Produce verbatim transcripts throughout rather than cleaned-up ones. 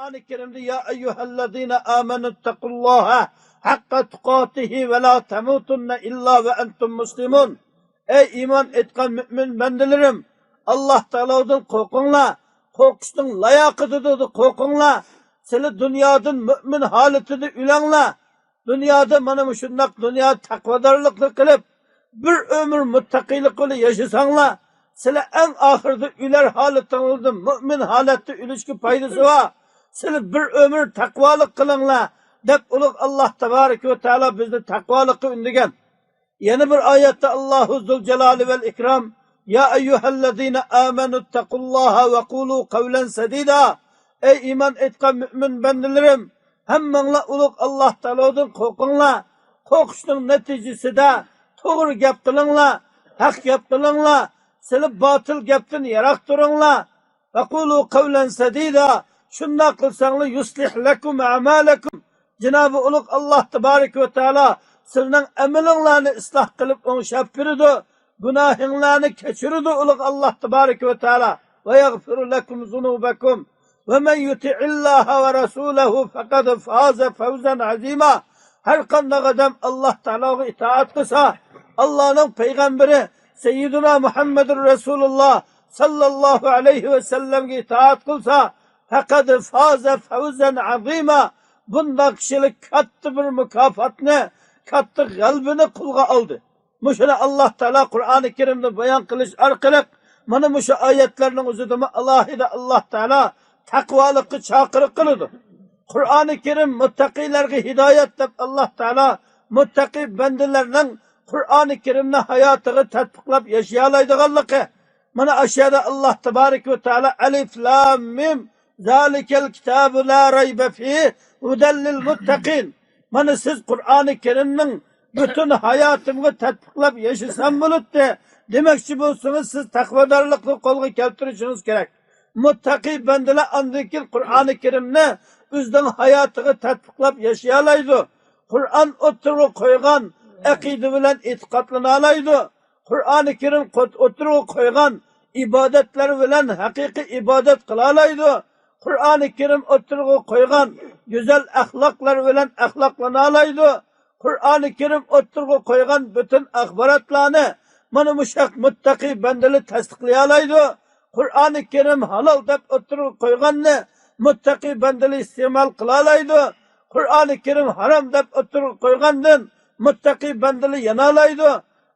قۇرئانى كەرىمدە يا ئەييۇھەللەزىنە ئامەنۇتتەقۇللاھە ھەققە تۇقاتىھى ۋە لا تەمۇتۇننە ئىللا ۋە ئەنتۇم مۇسلىمۇن. ئەي ئىمان ئېيتقان مۆمىن بەندىلىرىم، ئاللاھ تائالادىن قورقۇڭلار. قورقۇشنىڭ لاياقىتىدە قورقۇڭلار. سىلى دۇنيادىن مۆمىن ھالىتىدە ئۆلەڭلار. دۇنيادا مانا مۇشۇنداق دۇنيا تەقۋادارلىقنى قىلىپ، بىر ئۆمۈر مۇتتەقىيلىق بىلەن ياشىساڭلار، سىلە ئەڭ ئاخىرىدا ئۆلەر ھالىتىڭلاردا مۆمىن ھالەتتە ئۆلۈشكە پايدىسى بار. سىلە بىر ئۆمۈر تەقۋالىق قىلىڭلار، دەپ ئۇلۇغ ئاللاھ تەبارەكە ۋە تائالا بىزنى تەقۋالىققا ئۈندىگەن. يەنە بىر ئايەتتە ئاللاھۇ زۇل جالالى ۋەل ئىكرام، يا ئەييۇھەللەزىنە ئامەنۇتتەقۇللاھە ۋە قۇلۇ قەۋلەن سەدىدا. ئەي ئىمان ئېيتقان مۆمىن بەندىلىرىم، ھەممەڭلار ئۇلۇغ ئاللاھ تائالادىن قورقۇڭلار. قورقۇشنىڭ نەتىجىسىدە توغرا گەپ قىلىڭلار، ھەق گەپ قىلىڭلار، سىلى باتىل گەپتىن يىراق تۇرۇڭلار. ۋە قۇلۇ قەۋلەن سەدىدا. شۇنداق قىلساڭلار يۇسلىھ لەكۇم ئەمالەكۇم. جانابى ئۇلۇغ ئاللاھ تەبارەكە ۋە تائالا سىلىنىڭ ئەمىلىڭلارنى ئىسلاھ قىلىپ ئوڭشاپ بېرىدۇ. گۇناھىڭلارنى كەچۈرىدۇ ئۇلۇغ ئاللاھ تەبارەكە ۋە تائالا. ۋە يەغفىر لەكۇم زۇنۇبەكۇم. ۋە مەن يۇتىئىللاھە ۋە رەسۇلەھۇ فەقەد فازە فەۋزەن ئەزىما. ھەر قانداق ئادەم ئاللاھ تائالاغا ئىتائەت قىلسا، ئاللاھنىڭ پەيغەمبىرى سەييىدۇنا مۇھەممەدۇر رەسۇلۇللاھ ساللاللاھۇ ئەلەيھى ۋەسەللەمگە ئىتائەت قىلسا، فەقەد فازە فەۋزەن ئەزىما. بۇنداق كىشىلەر كاتتا بىر مۇكاپاتنى، كاتتا غەلىبىنى قولغا ئالدى. مۇشۇنى ئاللاھ تائالا قۇرئانى كەرىمدە بايان قىلىش ئارقىلىق، مانا مۇشۇ ئايەتلەرنىڭ ئۆزىدىمۇ ئالاھىدە ئاللاھ تائالا تەقۋالىققا چاقىرىق قىلىدۇ. قۇرئانى كەرىم مۇتتەقىيلەرگە ھىدايەت دەپ، ئاللاھ تائالا مۇتتەقىي بەندىلەرنىڭ قۇرئانى كەرىمنى ھاياتىغا تەتبىقلاپ ياشىيالايدىغانلىقى. مانا ئاشۇ يەردە ئاللاھ تەبارەك ۋە تائالا، ئەلىف لام مىم، زالىكەل كىتابۇ لا رەيبە فىھ، ھۇدەل لىل مۇتتەقىن. مانا سىز قۇرئانى كەرىمنىڭ پۈتۈن ھاياتىمغا تەتبىقلاپ ياشىسام بولاتتى دېمەكچى بولسىڭىز، سىز تەقۋادارلىقنى قولغا كەلتۈرۈشىڭىز كېرەك. مۇتتەقىي بەندىلەر ئاندىن كېيىن قۇرئانى كەرىمنى ئۆزىنىڭ ھاياتىغا تەتبىقلاپ ياشىيالايدۇ. قۇرئان ئوتتۇرىغا قويغان ئەقىدە بىلەن ئېتىقادلىنالايدۇ. قۇرئانى كەرىم قوت-، ئوتتۇرىغا قويغان ئىبادەتلەر بىلەن ھەقىقىي ئىبادەت قىلالايدۇ. قۇرئانى كەرىم ئوتتۇرىغا قويغان گۈزەل ئەخلاقلار بىلەن ئەخلاقلىنالايدۇ. قۇرئانى كەرىم ئوتتۇرىغا قويغان پۈتۈن ئاخباراتلارنى مانا مۇشۇ مۇتتەقىي بەندىلەر تەستىقلىيالايدۇ. قۇرئانى كەرىم ھالال دەپ ئوتتۇرىغا قويغاننى مۇتتەقىي بەندىلەر ئىستېمال قىلالايدۇ. قۇرئانى كەرىم ھارام دەپ ئوتتۇرىغا قويغاندىن مۇتتەقىي بەندىلەر يانالايدۇ.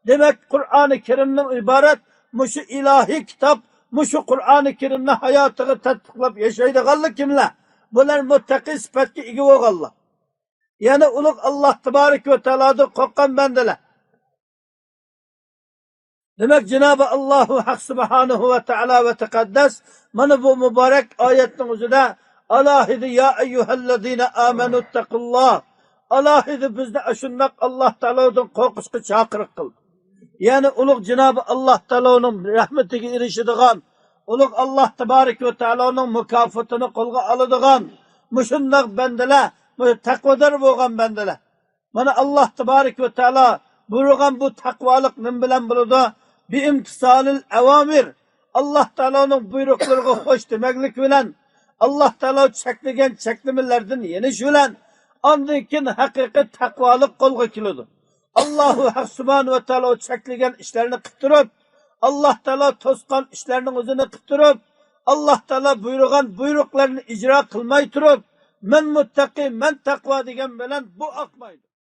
دېمەك، قۇرئانى كەرىمدىن ئىبارەت مۇشۇ ئىلاھىي كىتاب، مۇشۇ قۇرئانى كەرىمنى ھاياتىغا تەتبىقلاپ ياشايدىغانلار كىملەر؟ بۇلار مۇتتەقىي سۈپەتكە ئىگە بولغانلار. يەنى ئۇلۇغ ئاللاھ تەبارەك ۋە تائالادىن قورققان بەندىلەر. دېمەك، جانابى ئاللاھۇ ھەق سۇبھانەھۇ ۋە تائالا ۋە تەقەددەس مانا بۇ مۇبارەك ئايەتنىڭ ئۆزىدە ئالاھىدە، يا ئەييۇھەللەزىنە ئامەنۇتتەقۇللاھ، ئالاھىدە بىزنى ئاشۇنداق ئاللاھ تائالادىن قورقۇشقا چاقىرىق قىلدى. يەنى ئۇلۇغ جانابى ئاللاھ تائالانىڭ رەھمىتىگە ئېرىشىدىغان، ئۇلۇغ ئاللاھ تەبارەك ۋە تائالانىڭ مۇكاپاتىنى قولغا ئالىدىغان مۇشۇنداق بەندىلەر، مۇشۇ تەقۋادار بولغان بەندىلەر. مانا، ئاللاھ تەبارەك ۋە تائالا بۇيرۇغان بۇ تەقۋالىق نېمە بىلەن بولىدۇ؟ بىئىمتىسالىل ئەۋامىر. ئاللاھ تائالانىڭ بۇيرۇقلىرىغا خوش دېمەكلىك بىلەن، ئاللاھ تائالا چەكلىگەن چەكلىمىلەردىن يېنىش بىلەن، ئاندىن كېيىن ھەقىقىي تەقۋالىق قولغا كېلىدۇ. ئاللاھۇ ھەق سۇبھانەھۇ ۋە تائالا چەكلىگەن ئىشلارنى قىلىپ تۇرۇپ، ئاللاھ تائالا توسقان ئىشلارنىڭ ئۆزىنى قىلىپ تۇرۇپ، ئاللاھ تائالا بۇيرۇغان بۇيرۇقلارنى ئىجرا قىلماي تۇرۇپ، مەن مۇتتەقى، مەن تەقۋا دېگەن بىلەن بۇ ئاقمايدۇ.